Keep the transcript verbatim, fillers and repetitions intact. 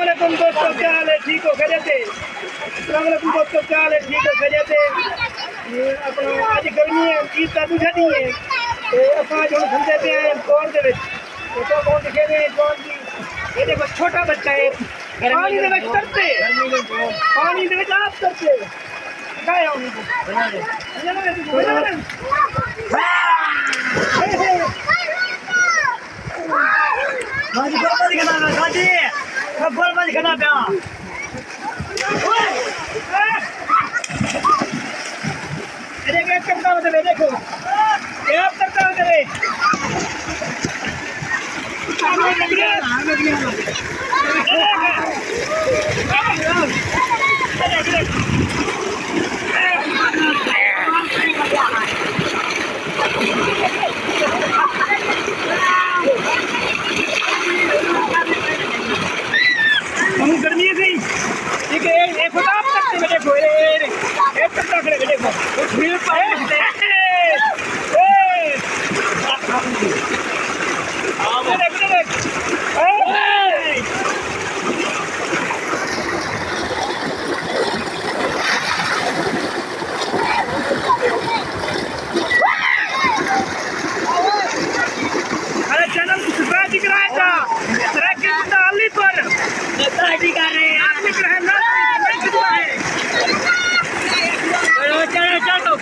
علیکم دوستو، کیا حال ہے؟ ٹھیک ہو؟ خیریت ہے؟ السلام علیکم دوستو، کیا حال ہے؟ ٹھیک ہو؟ خیریت ہے؟ یہ اپنا اڄ گرمی ہے، عید دا ݙوجھا ݙینہہ ہے۔ تے اساں اڄ ہݨ گھمدے پئے ہیں کون دے وچ۔ تے تہاکوں ݙکھیندے ہیں کون دی۔ یہ دیکھو، چھوٹا بچہ ہے، پانی دے وچ ترسے، پانی دے وچ آپ ترسے۔ کیا ہے؟ بھاجی، گول بھاجی کھڑا پیا، بھاجی۔ میں گول بھاجی کھڑا پیا۔ اے دیکھ، اے کرتا ہوتا ہے، دیکھو۔ اے آپ کرتا ہوتا ہے۔ ہݨ گرمی ہے صحیح۔ ایک، ایک، ایک خدا آپ کرتے بیٹھے کو، اے، اے، اے، ایک کرتا کھڑے بیٹھے کو۔ اٹھ، اٹھ، اٹھ۔ ارے چینل کو سبسکرائب بھی کرایا تھا۔ ترقی زندہ علی پر۔ ترقی کر رہے ہیں۔ آدمی جو ہے نا، نہیں کتنا ہے۔ چلو، چلو، چلو۔